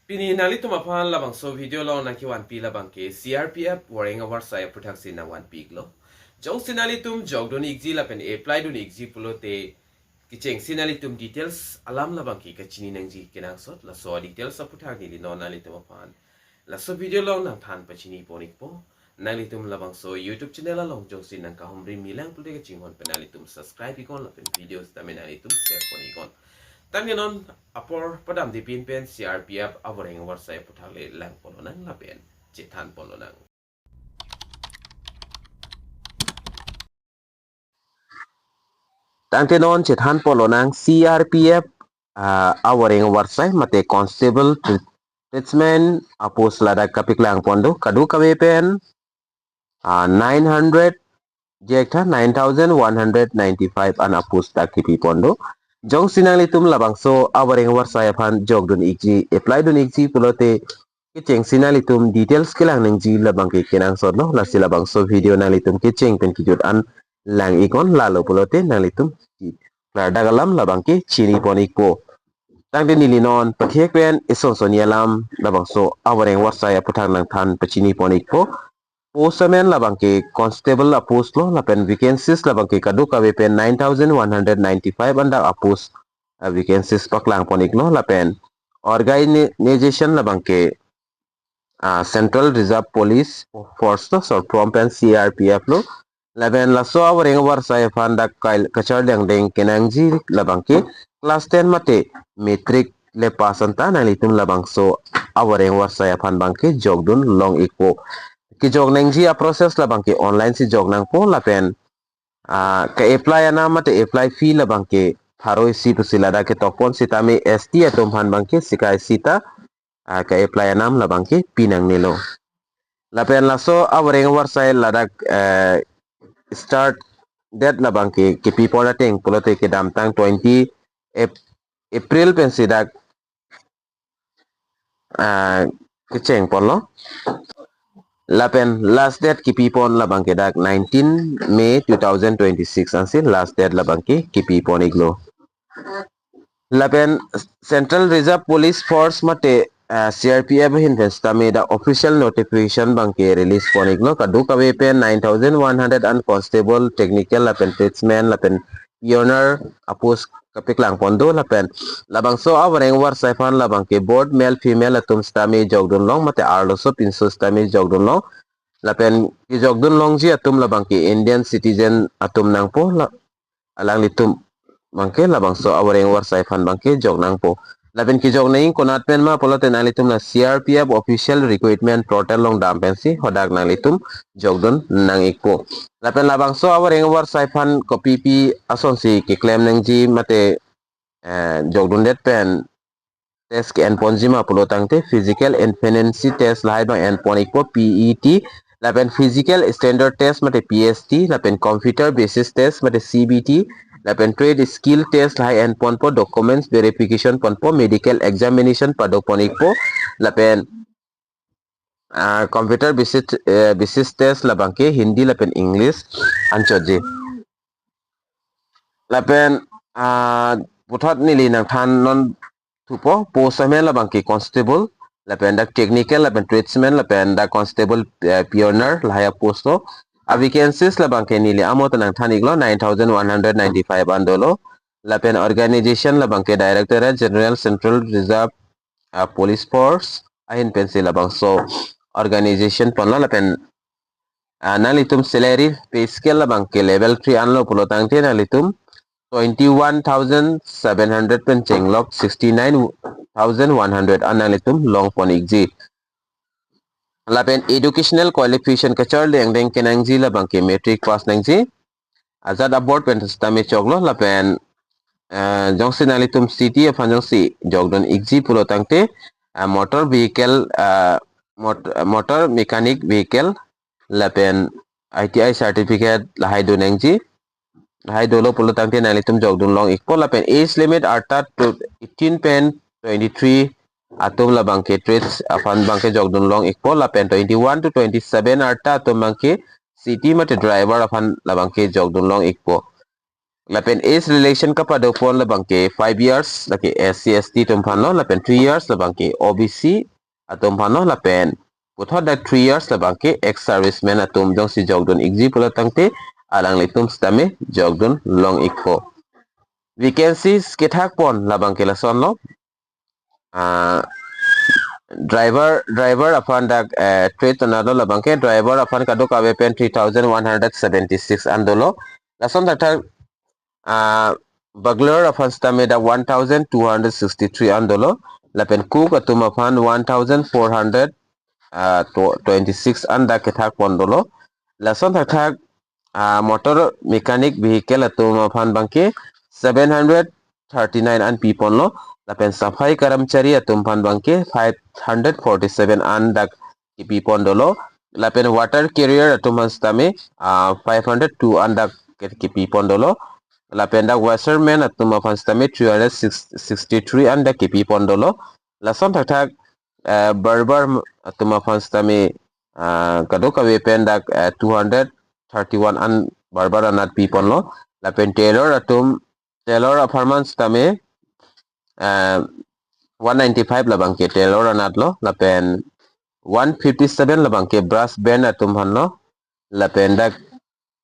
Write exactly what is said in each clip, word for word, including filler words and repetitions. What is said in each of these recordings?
Pini nanglitum aphan labangso video along nangkevanpi labangke C R P F voreng avarsai aputhaksi nangvanpi iklo. Jongsi nanglitum jokdun ikji lapen apply dun ikji pulote kechengsi nanglitum details alam labangke kachini nangji kenangsot, laso details aputhak neli non nanglitum aphan laso video along nangthan pachini pon ikpo. Nanglitum labangso YouTube channel along jongsi nangkahumri milang pulote kachinghon pen nanglitum subscribe iknon lapen video sitame nanglitum share pon iknon. Tangte non apor padamde pinpen C R P F avoreng avarsai aputhak le lang pon lonang lapen chethan pon lonang. Tangte non chethan pon lonang C R P F, ah, avoreng avarsai mate constable tre-, tradesman apost ladak kapaklang pon do, kadokave pen, ah, nine hundred, jek tha nine thousand one hundred ninety-five an apost dak kipi pon do. Jongsi nanglitum labangso avoreng avarsai aphan jokdun ikji, apply dun ikji pulote kechengsi nanglitum details kelang nangji labangke kenangsotlo, lasi labangso video nanglitum kecheng pen kejut an lang iknon, lalo pulote nanglitum klardak alam labangke chini pon ikpo. Tangte neli non pathek pen isonsoni alam labangso avoreng avarsai aputhak nangthan pachini pon ikpo. Post amen labangke constable apost lo, lapen vacancies labangke kadokave pen nine thousand one hundred ninety-five an dak apost, ah, vacancies paklang pon iklo, lapen organization labangke, ah, Central Reserve Police Force lo, short form pen C R P F lo. Lapen laso avoreng avarsai aphan dak kail kachar dengdeng kenangji labangke class ten mate matric le pass anta nanglitum labangso avoreng avarsai aphan bangke jokdun long ikpo. Kejok nangji aprocess labangke online si jok nangpo lapen, ah, ke-apply anam mate apply fee labangke pharo isi pusi ladak ketok pon sitame S T atum aphan bangke sika isi ta, ah, ke-apply anam labangke pi nangnelo. Lapen laso avoreng avarsai ladak, eh, start date labangke kipi pon ateng pulote kedamtang twenty Ap-, April pensi dak, ah, kecheng ponlo. Lapen last date kipi pon labangke dak nineteen May two thousand twenty-six ansi last date labangke kipi pon iklo. Lapen Central Reserve Police Force mate, ah, C R P F ahin pen sitame dak official notification bangke release pon iklo, kadokave pen nine thousand one hundred an constable, technical lapen tradesman lapen pioneer apost kapaklang pon do, lapen labangso avoreng avarsai aphan labangke both male female atum sitame jokdun long mate arloso pinso sitame jokdun long, lapen kejokdun longji atum labangke Indian citizen atum nangpo, la alanglitum bangke labangso avoreng avarsai aphan bangke jok nangpo. Lapen kejok nangji konat pen ma pulote nanglitum la C R P F official recruitment portal along dam pensi hadak nanglitum jokdun nang ikpo. Lapen labangso avoreng avarsai aphan kopipi asonsi keklem nangji mate, eh, jokdundet pen test ke-en ponji ma pulo tangte physical efficiency test lahai bang en pon ikpo, P E T, lapen physical standard test mate P S T, lapen computer basis test mate C B T, lapen trade skill test lahai en ponpo, documents verification ponpo, medical examination pado pon ikpo, lapen, ah, computer basis, eh, basis test labangke Hindi lapen English anchotji. Lapen, ah, puthot neli nangthan non thupo, post amen labangke constable, lapen dak technical, lapen tradesman, lapen dak constable, eh, pioneer, lahai apost lo. A vacancies labangke neli amo ta nangthan iklo, nine thousand one hundred ninety-five an dolo. Lapen organization labangke Directorate General Central Reserve, ah, Police Force ahin pensi labangso organization ponlo, lapen, ah, nanglitum salary pay scale labangke level three anlo pulo tangte nanglitum twenty-one thousand seven hundred pen chenglok sixty-nine thousand one hundred an nanglitum long pon ikji. Lapen educational qualification kachar dengdeng kenangji labangke matric pass nangji. Ajat aboard pen sitame choklo, lapen, eh, jongsi nanglitum city aphan jongsi jokdun ikji pulo tangte, eh, motor vehicle, eh, mot-, motor mechanic vehicle lapen I T I certificate lahai do nangji. Lahai dolo pulo tangte nanglitum jokdun long ikpo, lapen age limit arta to eighteen pen twenty-three atum labangke trades aphan bangke jokdun long ikpo, lapen twenty-one to twenty-seven arta atum bangke city mate driver aphan labangke jokdun long ikpo. Lapen age relaxation kapadopon labangke five years lake S C S T atum aphanlo, lapen three years labangke O B C atum aphanlo, lapen puthot dak three years labangke ex-serviceman atum jongsi jokdun ikji pulo tangte alanglitum sitame jokdun long ikpo. Vacancies kethakpon labangke lasonlo. Ah, driver, driver aphan dak, eh, trade anatlo, labangke driver aphan kadokave pen three thousand one hundred seventy-six an dolo. Lason thakthak, ah, bugler aphan sitame dak one thousand two hundred sixty-three an dolo. Lapen cook atum aphan one thousand four hundred, ah, tw-, twenty-six an dak kethakpon dolo. Lason thakthak, ah, motor mechanic vehicle atum aphan abangke seven hundred thirty-nine an piponlo. Lapen safai karamchari atum aphan abangke five hundred forty-seven an dak kipipon dolo. Lapen water carrier atum aphan sitame, ah, five hundred two an dak ke-, kipipon dolo. Lapen dak washerman atum aphan sitame three hundred sixty-three an dak kipipon dolo. Lason thakthak, eh, barber atum aphan sitame, ah, kadokave pen dak, eh, two hundred thirty-one an barber anat piponlo. Lapen tailor atum, tailor apharman sitame, eh, one ninety-five labangke tailor anatlo. Lapen one fifty-seven labangke brass band atum aphanlo. Lapen dak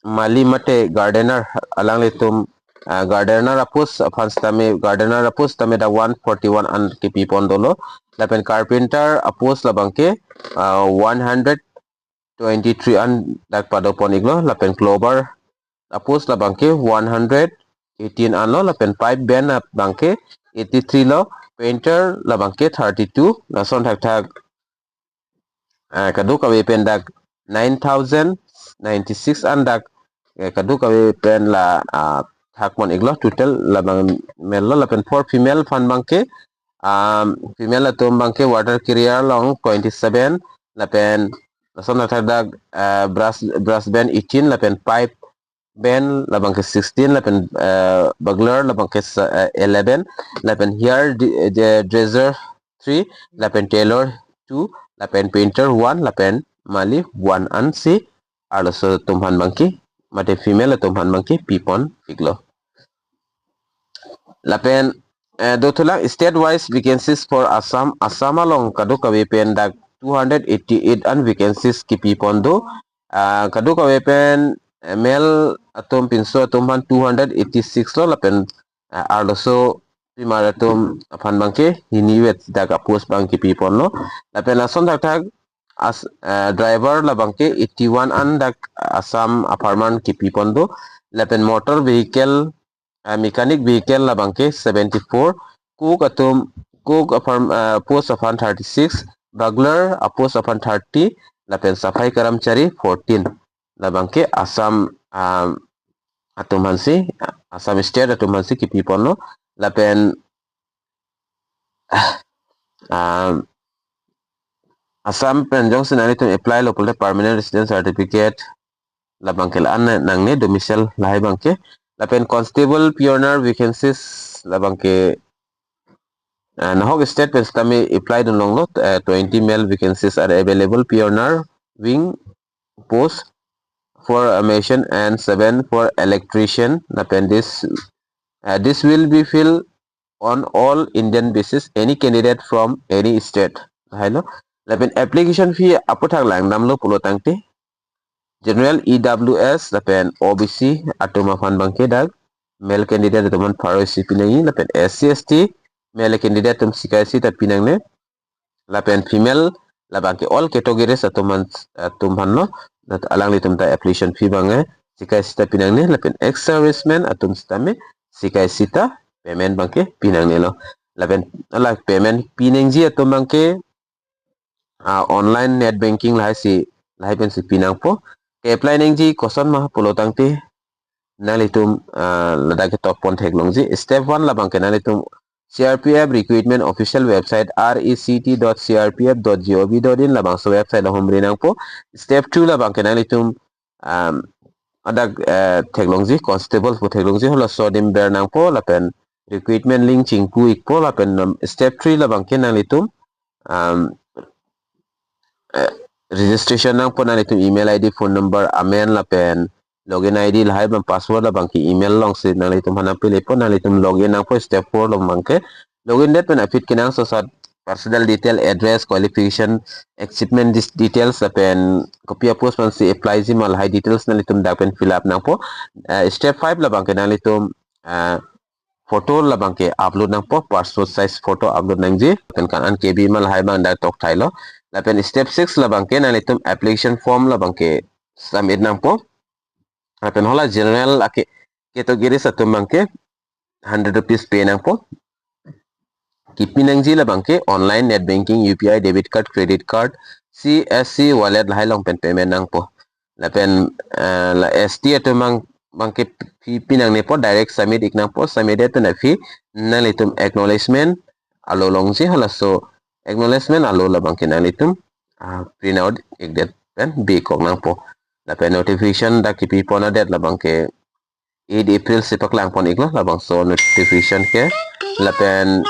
mali mate gardener, alanglitum, ah, gardener apost aphan sitame, gardener apost sitame dak one forty-one an kipipon dolo. Lapen carpenter apost labangke, ah, one hundred twenty-three an dak padopon iklo. Lapen clover apost labangke one hundred eighteen anlo. Lapen pipe band abangke eighty-three lo. Painter labangke thirty-two. Lason thakthak, ah, kadokave pen dak nine thousand ninety-six an dak, eh, kadokave pen la, ah, thakpon iklo, total labang mel lo. Lapen for female aphan abangke, um, female atum abangke water carrier along twenty-seven, lapen lason thakthak dak, ah, brass, brass band eighteen, lapen pipe band labangke sixteen, lapen, eh, bugler labangke sa-, eh, eleven, lapen hair di-, eh, dresser three, lapen tailor two, lapen painter one, lapen mali one ansi arloso atum aphan abangke, mate female atum aphan abangke pipon iklo. Lapen, eh, dothulang state wise vacancies for Assam. Assam along kadokave pen dak two hundred eighty-eight an vacancies kipipon do. Ah, kadokave pen, eh, male atum pinso atum aphan two hundred eighty-six lo, lapen, ah, arloso pimar atum aphan abangke hinivet dak apost abang kipiponlo. Lapen lason thakthak as, eh, driver labangke eighty-one an dak Assam apharman kipipon do. Lapen motor vehicle, ah, mechanic vehicle labangke seventy-four, cook atum, cook aphan, ah, post aphan thirty-six, bugler apost aphan thirty, lapen safai karamchari fourteen. Labangke Assam, ah, atum aphansi, Assam state atum aphansi kipiponlo. Lapen, ah, Assam pen jongsi nanglitum apply lo pulote permanent resident certificate labangke la-an nangne, domicile lahai abangke. Lapen constable pioneer vacancies labangke, ah, nahok state pen sitame apply dun longlo, eh, twenty male vacancies are available. Pioneer, wing post, four, uh, mason and seven for electrician. Lapen this, uh, this will be filled on all Indian basis, any candidate from any state. Hailo. Lapen application fee aputhak langdamlo pulo tangte, general, E W S lapen O B C atum aphan abangke dak male candidate atum aphan pharo isi pinangji, lapen S C S T male candidate atum sika isi ta pinangne, lapen female labangke all categories atum aphan, atum aphanlo, nat alanglitum ta application fee abang, eh, sika isi ta pinangne, lapen ex-serviceman atum sitame sika isi ta payment abangke pinangnelo. Lapen la payment pinangji atum abangke, ah, online net banking lahai si, lahai pensi pinangpo. Ke-apply nangji koson ma pulo tangte nanglitum, ah, ladak ketokpon theklongji. Step one labangke nanglitum C R P F recruitment official website R E C T dot C R P F dot G O V dot in labangso website along humri nangpo. Step two labangke nanglitum, um, adak, eh, theklongji, constable pu theklongji, halaso adim ber nangpo, lapen recruitment link chingpu ikpo, lapen, um, step three labangke nanglitum, um, eh, registration nangpo, nanglitum email I D, phone number, amen lapen login I D lahai abang password labangke email alongsi nanglitum aphan nangpelepo, nanglitum login nangpo step four labangke. Login det pen aphi kenangsot asat personal detail, address, qualification, achievement dis-, details lapen kopi a-post aphansi applyji ma lahai details nanglitum dak pen fill up nangpo. Eh, step five labangke nanglitum, eh, photo labangke upload nangpo, passport size photo upload nangji, pen kan-an K B ma lahai abang dak tokthailo. Lapen step six labangke nanglitum application form labangke submit nangpo. Lapen hala general ake categories atum abangke hundred rupees pay nangpo. Kipi nangji labangke online net banking, U P I, debit card, credit card, C S C wallet lahai along pen payment nangpo. Lapen, eh, la S T atum abang, abangke fee pi nangnepo, direct submit ik nangpo, submit det pen aphi nanglitum acknowledgement alo longji, halaso acknowledgement alo labangke nanglitum, ah, print out ik det pen bikok nangpo. Lapen notification dak kipi pon adet labangke eight April si paklang pon iklo labangso notification ke. Lapen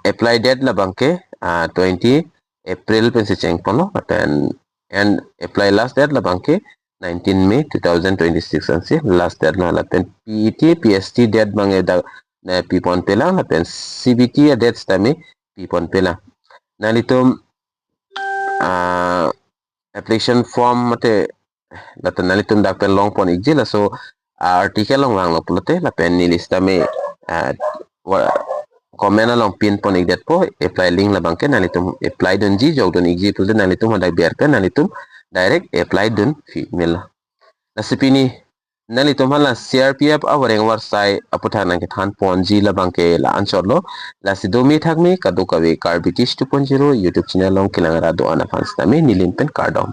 apply date labangke, ah, twenty April pensi cheng ponlo, lapen and apply last date labangke nineteen May two thousand twenty-six ansi last date lo. Lapen P E T, P S T date abang dak, eh, pi ponpelang, lapen C B T a-date sitame pi ponpelang. Nanglitum, ah, application form mate, latum nanglitum dak pen long pon ikji, laso, ah, article along vanglo pulote lapen neli sitame, ah, wa-, comment along pin pon ik detpo, apply link labangke nanglitum apply dunji, jok dun ikji pulote nanglitum hadak biar pen nanglitum direct apply dun phi melo. Lasi pini nanglitum aphan la C R P F avareng avarsai aputhak nangkethan ponji labangke la-anchotlo. Lasi do me thak me kadokave Karbi Teach two point zero YouTube channel along kelang ra do-an aphan sitame neli pen kardom.